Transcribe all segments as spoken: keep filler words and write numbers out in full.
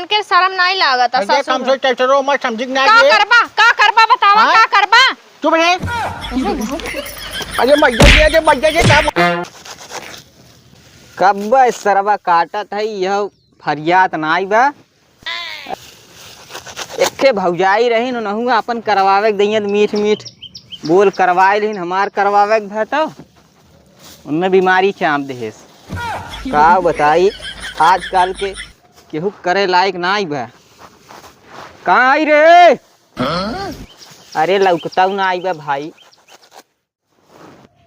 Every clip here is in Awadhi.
के शरम नाहीं लागत है अरे ससुर। कम से ट्रैक्टरो मत समझी ना का ये। करबा, का करबा बतावा, हाँ? का करबा? चुप रहे। अरे मैया जी, अरे मैया जी, क्या कब्बे सरवा काटत है, यह फरियात नाई बा। एक्के भौजाई रही न, नहु आपन करवावे के दइयन, मीठ मीठ बोल करवाए लेहिन, हमार करवावे के भटो, उनमें बीमारी चाप देहेस। का बताई, आजकल के केहू करे लायक नाई बा। कहाँ आई रे? अरे लौकताऊ नाई बा भाई।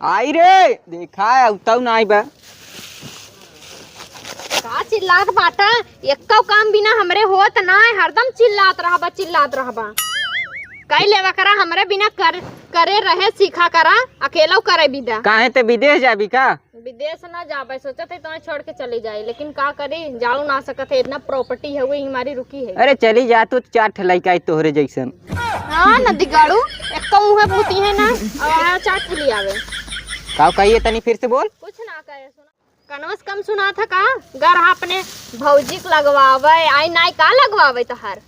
आई रे, देखा है, अउताऊ नाई बा। का चिल्लात बाटा? एक्को काम बिना हमरे होत नाय, हरदम चिल्लात रहबा, चिल्लात रहबा। कई लेवा करा, हमरे बिना कर, करे रहे सीखा करा, अकेलउ करे बिदा। काहे ते विदेश जाबी का? विदेश ना जाबे, सोचत है तोहे छोड़ के चली जाई, लेकिन का करी, जाऊ ना सकत है, इतना property है, वही हमारी रुकी है। अरे चली जा तू, चार ठे लइका आई तोहरे जैसन। हाँ, नदी गाड़ू, एक तो मुँहे भूती है ना, और आया चाट के लिए आवे। का कहिए, तनी फिर से बोल। कुछ ना कहे, सुना। कनवा से कम सुना था का? गर अपने भौजी के लगवावे, आई नाई का लगवावे तोहार?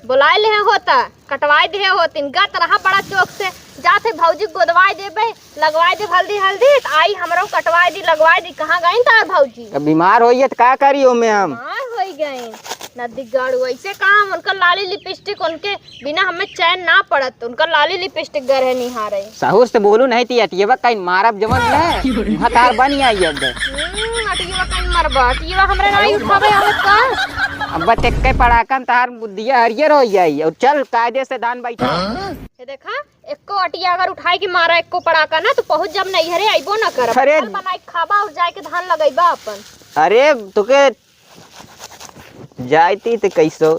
बोलाए ले होता, कटवाए दे होतिन, गत रहा बड़ा चौक से, जाते भौजी के गोदवाए देबे, लगवाए दे हल्दी, हल्दी, त आई हमरो कटवाए दी, लगवाए दी, कहाँ गईन तोहार भौजी? अब बीमार होइए त का करी ओमे हम? बीमार होई गईन। नदी गाड़ू, ऐसे काम, उनका लाली लिपस्टिक, उनके बिना हमें चैन ना पड़त, उनका लाली लिपस्टिक गरहे निहारे। सहूर से बोलू नहीं ती अटियवा कहीं मारब जवन न, वहाँ तार बन आई अब। हम्म, अटियवा कहीं मरबा, अटियवा हमरे नहीं उठावे आवत का? अब बस एक के पड़ाकन तार बुद्धिया हरियर हो जाई और चल कायदे से धान बैठा। ये देखा, एको अटिया अगर उठाए के मारा, एको पड़ाका ना, तो पहुँच जब नैहरे अइबो ना करब। अरे। कल बनाए के खाबा और जाए के धान लगैबा अपन। अरे, तोके जाइती त कैसो,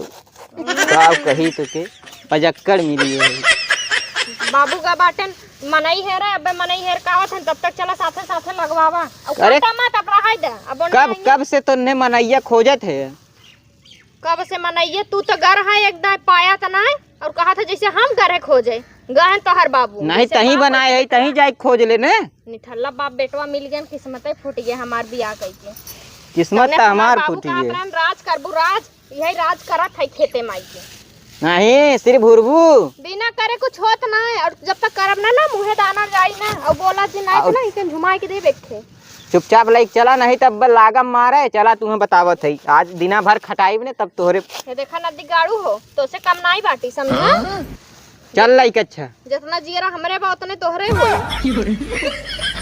का कही तोके, पजक्कड़ मिली है। बाबू का बाटन मनई हेरे, अबे मनई हेर का आवत हन, तब तक चला साथे साथे लगवावा। और अरे, काटा मत, अब रहाई दे, अब ओने कब, आइए। कब से तोन्ने मनैया खोजत है? कब से मनैया, तू तो गर है एक दाय पाया त नाय, और कहा था जैसे हम गर है खोजे, गहन तोहर बाबू, नहीं, जैसे तहीं बाप बनाए है, तहीं जाए खोज ले ने। निठल्ला बाप बेटवा मिल गया, किस्मते फूट गया हमार बियाह कइके। किस्मत तमने त हमार बाबू फूटी का है। अपना राज करबू राज, यही राज करत है खेते माई के। नहीं, सिर्फ भुरबू। बिना करे कुछ होत ना है, और जब तक करब ना, ना मुँहे दाना जाई ना, और बोला जी ना, और इतना इके झुमाए के दे बैठे। चुपचाप लइके चला, नहीं तब लागम मारे। चला, तुम्हें बतावत है, आज दिना भर खटाई ने, तब तोहरे ये देखा नदी गाड़ू हो, तो से कम नाई बाटी, समझा? हाँ? चल लइके, अच्छा। जितना जियरा हमरे बा, उतने तोहरे हो।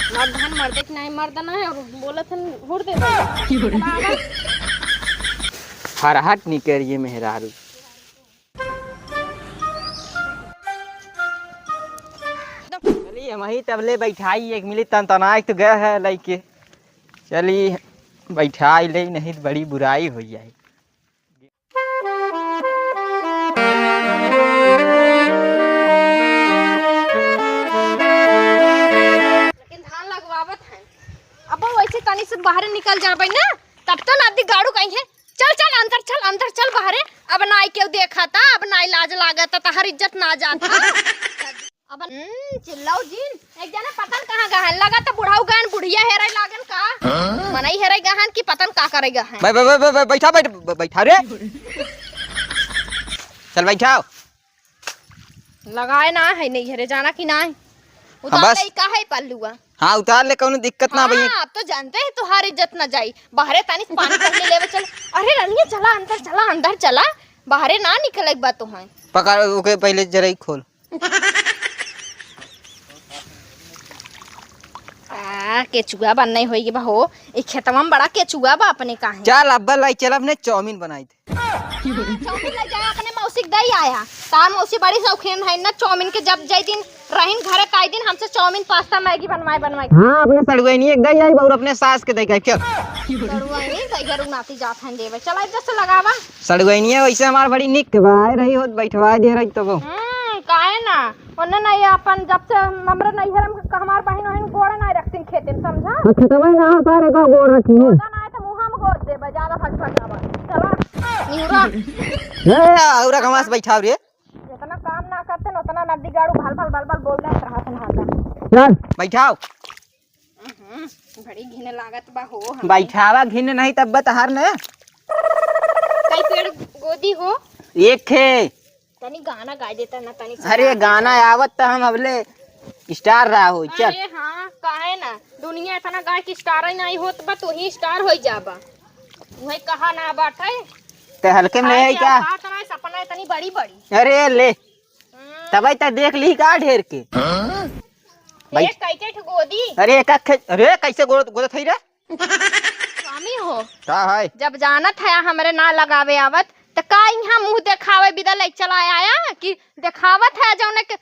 मर्द हन, मर्दे के नाई मर्द ना है, और बोलत हन, हुर दे दे। हरहट निकरिए मेहरारू। चली, हमही तबले बैठाई, एक मिली तन तनाई तो गए है लइके। चली, बैठाई ले, नहीं तो बड़ी बुराई हो जाए। लेकिन धान लगवावत हैं, अब वैसे तनी से बाहर निकल जाबे ना, तब तो नदी गाड़ू कहीं है, चल, चल, अंदर चल, अंदर चल बाहरे। अब नाई केहू देखा था, अब नाई लाज लागत, तहर इज्जत ना जाता। अब, हम्म, चिल्लाऊ जिन, एक जना पता न कहाँ गहन, लगा तो बुढ़ाऊ गहन, बुढ़िया हेरे लागन का? हाँ? मनई हेरे गहन कि पता न का करे गहन? बै-, बै-, बै-, बै-, बै-, बैठा, बैठ, ब-, बैठा रे। चल बैठाओ। लगाए ना है नहीं हेरे, जाना कि ना है? हाँ, उतार बस। ले, का है पल्लुआ? हाँ, उतार ले, कौनो दिक्कत ना भैया। हाँ, अब तो जानते हैं, तोहार इज्जत ना जाई। बाहरे तानी से पानी पहले लेवे चल। अरे रनिया, चला अंदर, चला अंदर, चला। बाहरे ना निकले के बात तो है। पकड़ ओके, पहले जरा ही खोल। आ, केचुआ बा नहीं होई बा हो। ई खेतवा में बड़ा केचुआ बा अपने काहे। चल अब्बा लाई, चल अपने चाउमीन बनाई थे। चाउमीन ले जाए, अपने मौसी के दई आया। तार मौसी बड़ी शौकीन है ना चाउमीन के, जब जाई दिन रहीन घरे, ताई दिन हमसे चाउमीन, पास्ता, मैगी बनवाए, बनवाए। हाँ, अपने सड़ुआइनी एक दई आई और अपने सास के दई का, चल। सड़ुआइनी दई घर उनाती जात हैं देवे। चला इज्जत से लगावा। सड़ुआइनिया वैसे हमार बड़ी निक बा, आए रही होत बैठवाए दे रही तब। हम्म, काहे ना? ओने ना ये अपन जब से हमरे नैहर में हमार बहिन ओहिन गोड़ ना रखतीन खेते में, समझा? हाँ, खेतवा ना होता रे का गोड़ रखी है। गोड़ ना आए तो मुँह में गोड़ देबे, ज्यादा फटफटावा। चला, निहुरा। ए, औरा घमास बैठाओ रे। जितना काम ना करते ना, उतना नदी गाड़ू भल भल भल भल बोल रहा था, नहाता। चल। बैठाओ। हम्म, बड़ी घिन लागत बा हो हमके। बैठावा घिन नहीं तब बतहर ने। कई पेड़ गोद हो? एक है। तनी गाना गाय देता ना, तनी अरे, गाना आवत त हम अबले स्टार रहा हो। चल। अरे हाँ, काहे ना? दुनिया इतना गाय की स्टार ही नहीं होत बा, तू ही स्टार होई जाबा। उहे कहा ना बाटे। ते हल्के में ले आई का? बात ना, सपना इतनी बड़ी बड़ी। अरे ले। हम्म। तबे त देख ली का ढेर के? भाई। एक कैसे ठगोदी? अरे एक अखे-, अरे कैसे गोद, गोदत है रे? स्वामी हो। का है? जब जानत है हमरे ना लगावे आवत, त का इहाँ मुँह देखावे बिदा ले चला आया कि देखावत है जौने के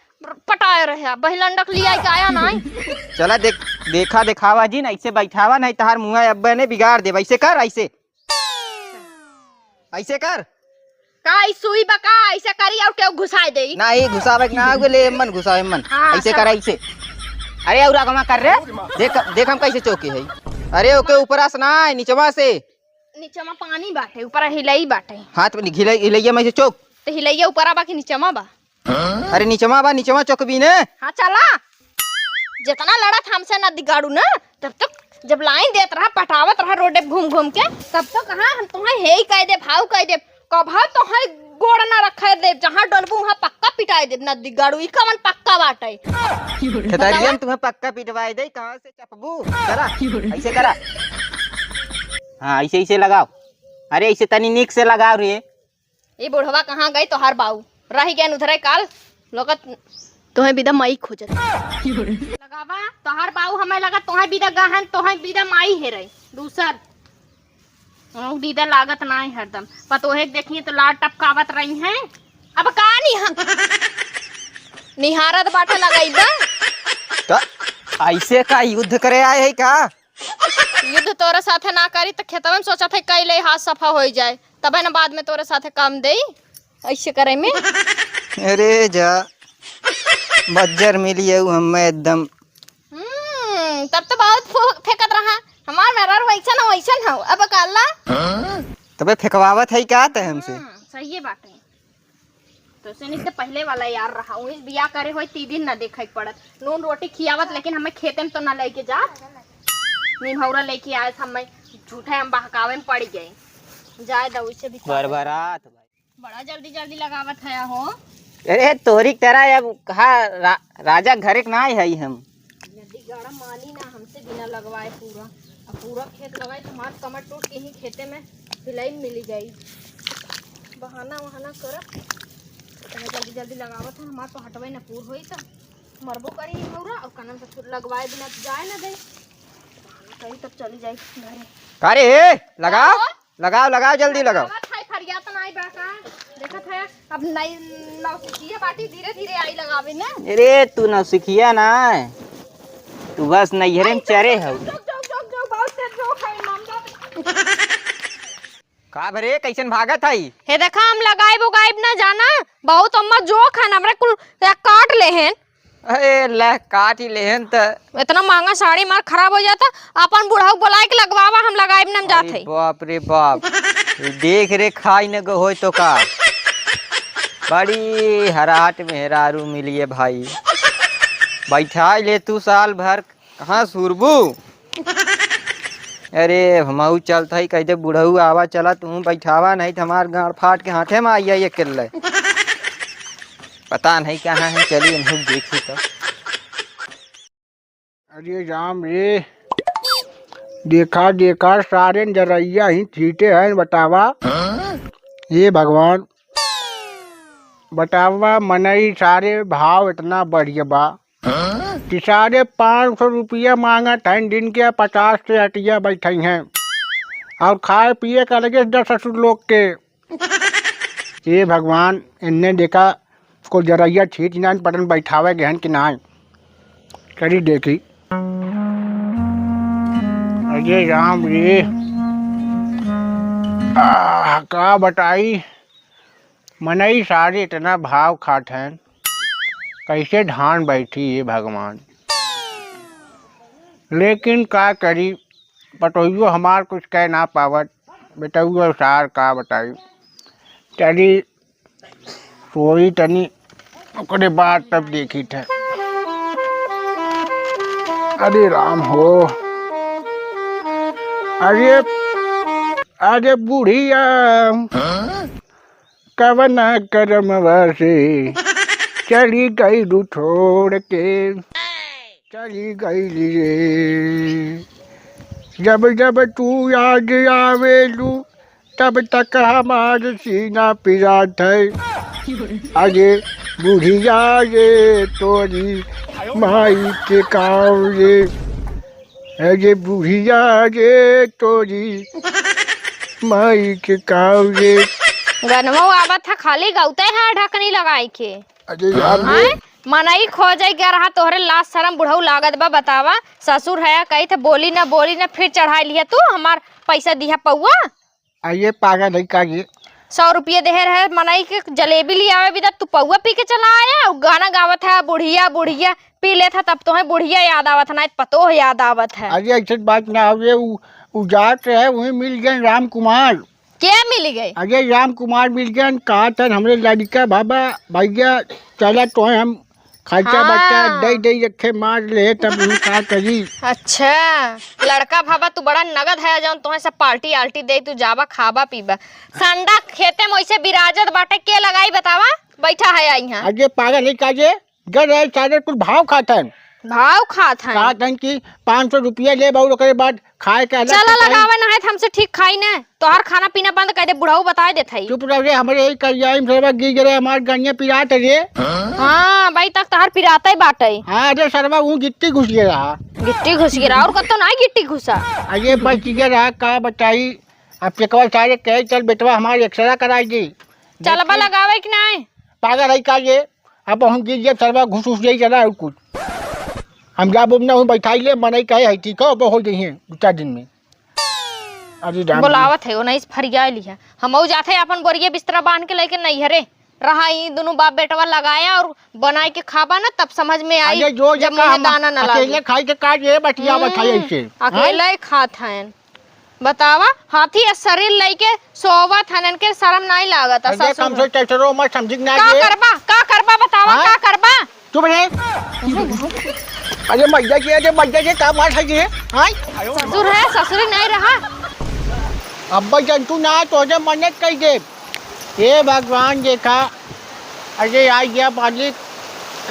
पटाए रहे, बहिलंडक लिया के आया नाई। चला देख, देखा देखावा जी, ना ऐसे बैठावा, नहीं तहार मुँह अब्बे ने बिगाड़ दे। ऐसे कर, ऐसे, ऐसे कर। का ई सुई बा का? ऐसे करी और केहू घुसाए देई। ना, ई घुसावे के ना, आगे ले मन घुसावे मन। हाँ, ऐसे चल। कर, ऐसे। अरे और आगमा कर रे। देख, देख हम कैसे चौके है। अरे ओके ऊपरा से ना, नीचवा से। नीचवा पानी बाटे, ऊपर हिलई बाटे। हाथ में हिलई, हिलैया में से चौक। तो हिलैया ऊपरा बा कि नीचवा बा? अरे नीचवा बा, नीचवा चौक भी ने। हाँ चला। जितना लड़त हमसे ना दिगाड़ू ना, तब तक जब लाइन देत रहा, पटावत रहा रोडे पे घूम घूम के, तब तो कहाँ हम तुम्हें हे ही कह दे, भाव कह दे, कभा तोहर गोड़ ना रखे देब, जहाँ डोलबू वहाँ पक्का पिटाई देब, नदी गाड़ू, ई कवन पक्का बाटे? खेतरिया में तुम्हें पक्का पिटवाई दे, कहाँ से चपबू? करा, ऐसे करा। हाँ, ऐसे, ऐसे लगाओ। अरे, ऐसे तनी नीक से लगाओ रे। ई बुढ़वा कहाँ गई तोहार बाऊ? रह गए उधरे काल, लोग तोहें बिदा माई खोजत। लगावा, तोहार बाऊ हमें लगा तोहें बिदा गहन, तोहें बिदा माई हेरे। दूसर। ऊ दीदा लागत नाई हरदम। पतोहे के देखिए तो लार टपकावत रही हैं। अब का निहा-, निहारत बाटे लगइबा? त ऐसे का युद्ध करे आए है का? युद्ध तोरे साथे ना करी त खेतवा में सोचत है कई ले हाथ सफा होई जाए, तबे न बाद में तोरे साथे काम देई। ऐसे करे में। अरे जा, बज्जर मिली है उ हमें एकदम। हम्म, तब तो बहुत फो-, फेंकत रहा। हमार मेहरारू वैसन हो, वैसन हो। अब काला। तबे फेंकवावत है का ते हमसे? हम्म, सही बात है। तो से नहीं तो पहले वाला यार रहा, वही बियाह करे होई, ती दिन ना देखे के पड़त। नून रोटी खियावत, लेकिन हमें खेते में तो ना लेके जात। निमहौरा लेके आए, हमें झूठे हम बहकावे में पड़ गए। जाए दो, उसे भी बरबरात भाई। बड़ा जल्दी जल्दी लगावत है हो। अरे तोहरी तरह अब कहा रा-, राजा घरे के नाई है हम। नदी गाड़ा मानी ना हमसे बिना लगवाए पूरा। अब पूरा खेत लगाई तो हमार कमर टूट के ही खेते में सिलाई मिली जाई। बहाना वहाना करब। इतना जल्दी जल्दी लगावत है, हमार तो हटवे ना पूर होई तो मरबो करी निमहौरा और कनन से लगवाए बिना जाए ना दे। बहाना करी तब चली जाई घरे। का रे, ए, लगाओ। का हो? लगाओ, लगाओ, जल्दी लगाओ। लगावत है, फरियात नाई बा का? देखत है, अब नई नौसिखिया बाटी धीरे धीरे आई लगावे ना। अरे, तू नौसिखिया ना, तू बस नैहरे में चरे हऊ। जोक, जोक, जोक, जोक, बहुत तेज जोक है, मामला। का भरे, कैसन भागत है? हे देखा, हम लगाइब उगाइब ना जाना, बहुत अम्मा जोक है, हमरे कुल काट ले हैं। अरे, ले, काट ही लेहन त। इतना महंगा साड़ी मार खराब हो जाता, अपन बुढ़ऊ बुलाए के लगवावा, हम लगाइब ना जात अरे है। बाप रे बाप, देख रे, खाई न गो होय तो का। बड़ी हराट मेहरारू मिलिए भाई, बैठा ले तू साल भर, कहाँ सुरबू? अरे, हमहू चलत हई, कह दे बुढ़ऊ आवा, चला तू बैठावा, नहीं तो हमार गांड फाट के हाथे में आइया ये किल्ले। पता नहीं कहाँ है, चली इन्हें देखी तो। अरे राम रे, देखा, देखा, सारे जरैया ही छीटे हैं, बतावा। हे भगवान, बतावा, मनई सारे भाव इतना बढ़िया बा। कि साढ़े पाँच सौ रुपया मांगत हैं दिन के, पचास से हटिया बैठे हैं। और खाए पिए का लगे दस ससुर लोग के। हे भगवान, इन्ने देखा, को जरैया छीट नान पटन बैठावे गहन कि नाय। चली देखी। अरे राम रे। आह, का बताई? मनई सारे इतना भाव खात हैं, कैसे धान बैठी, हे भगवान। लेकिन का करी, पतोहियो हमार कुछ कह ना पावत, बेटउओ सार का बताई। चली सोई तनी, ओकरे बाद तब देखी थे। अरे राम हो, अरे, अरे बुढ़िया, कवना करमवा से चली गइलू छोड़ के, चली गइली रे। जब जब तू याद आवेलू, तब तक हमार सीना पिरात है। अरे बुढ़िया रे तोरी माई के काव रे, अरे बुढ़िया रे तोरी माई के काव रे। गनवा आवत है, खाली गौते है ढकनी लगाई के। अरे यार रे। आय? मनई खोजे गया रहा, तोहरे लाज शरम बुढ़ऊ लागत बा, बतावा। ससुर है, कही थे बोली ना, बोली ना, फिर चढ़ाई लिया तू हमार पैसा दिया पौआ। अरे पागल है का ये? सौ रुपये देहे रहे मनई के, जलेबी ले आवे बिदा, तू पौआ पी के चला आया, और गाना गावत है, "बुढ़िया, बुढ़िया।" पी लेत है, तब तोहे बुढ़िया याद आवत है, ना पतोह याद आवत है। अरे ऐसे बात ना हो, ये उ, उ जात रहे, वहीं मिल गए राम कुमार। के मिल गए? अरे राम कुमार मिल गए, कहा था हमरे लड़का बाबा, भैया चला तोहे हम खर्चा हाँ। बर्चा दे दे, रखे मार ले, तब हम का करी। अच्छा, लड़का भावा तू बड़ा नगद है, जौन तोहे सब पार्टी आल्टी दे, तू जाबा खाबा पीबा। संडा खेते में वैसे बिराजत बाटे, के लगाई बतावा? बैठा है यहाँ। अरे पागल है का जे? गर है सारे कुल भाव खात हन। भाव खात हन। खात हन कि पाँच सौ रुपया ले बाबू, ओकरे बाद खाए के अलग चला से चाही। लगावे ना है, हमसे ठीक खाई ना। तोहार खाना पीना बंद कर दे, बुढ़ऊ बताए देत हई। चुप रह रे, हमरे यही करिया में सरवा गिर गए, हमार गनिया पिरात है रे। हाँ, भाई तक तोहार पिराते बाटे। हाँ रे सरवा, वो गिट्टी घुस गया रहा। गिट्टी घुस गया रहा, और कतो ना गिट्टी घुसा। अरे बच गया रहा, का बताई। अब पेकवा सारे कहे, "चल बेटवा, हमार एक्सरा कराई दी।" चलबा देखी। लगावे कि नाई? पागल है का ये? अब हम गिर गए, सरवा घुस उस जाई चला और कुछ। हम जा बोम ना हूँ, बैठाई ले, मनई कहे है, ठीक है, अब हो जाइए दो चार दिन में। अरे राम जी। बोलावत है, वो नहीं फरियाई ली है। हम जाते हैं अपन बोरिया बिस्तरा बांध के लेके नैहरे। रहा ई दोनों बाप बेटवा लगाया और बनाए के खाबा ना, तब समझ में आई, अरे जो जब जगह मुँह में हम दाना न लागे। अकेले खाई के का ये बतिया हम्म, बताई ऐसे? अकेले हैं? ही खात हैं। बतावा, हाथी आ शरीर लइके सोवत हन, इनके शरम नाई लागत आ अरे ससुर कम से में। ट्रैक्टरो मत समझिक ना का ये। करबा? का करबा बतावा, हाँ? का करबा? चुप रे। अरे मैया जी, अरे मैया जी, का बात है ये? हाँ? ससुर है, ससुर ही नहीं रहा। अब्बा जंतु ना, तोहरे मन्नत कही दे। हे भगवान, देखा, अरे यार, ये मालिक,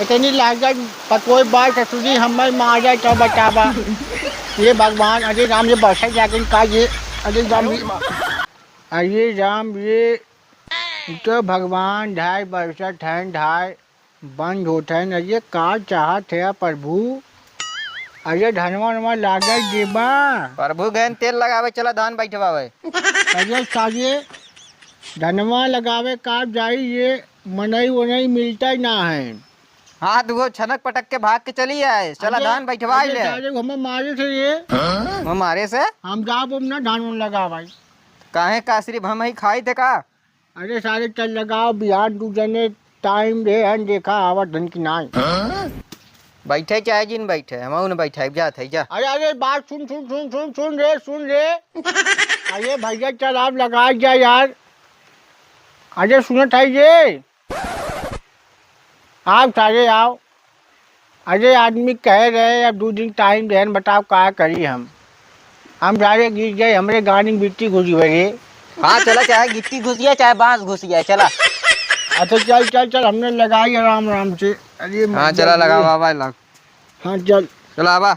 इतनी लागत पतोय बाल ससुरी हमें मारा तो बतावा। ये भगवान, अरे राम, ये बरसा जाके का ये, अरे राम, ये, अरे राम, ये तो भगवान ढाई बरसत हैं, ढाई बंद होत हैं। अरे का चाहत है प्रभु? अरे धनवा वनवा लागे देबा। प्रभु गहन तेल लगावे, चला धान बैठवावे। अरे सारे धनवा लगावे का जाई, ये मनई वनई मिलता ही ना है। हाँ, तो वो छनक पटक के भाग के चली आए। चला अरे, धान बैठवाई अरे ले। सारे हमें मारे से ये। वो मारे से? हम जाब हम ना धान उन लगावाई। काहे का सिर्फ हम ही खाई थे का? अरे सारे चल लगाओ, बिहान दू जने टाइम दे हन, देखा आवत हन कि नाई। बैठे चाहे जिन बैठे, हम उन बैठे जात है जा। अरे, अरे, बात सुन, सुन, सुन, सुन, सुन रे, सुन रे। अरे भैया चल आप लगा जा यार। अरे सुनत है ये? आओ सारे आओ। अरे आदमी कहे रहे, अब दू दिन टाइम देहन, बताओ का करी हम। हम सारे गिर गए, हमरे गाड़ी में गिट्टी घुस गई रे। हाँ, चला, चाहे गिट्टी घुस गया, चाहे बांस घुस गया, चला। अच्छा, चल, चल, चल, हमने लगाई आराम, आराम से। अरे हाँ, मर चला, गया। लगाओ, आवा, लग। हाँ, चल। चला, आवा।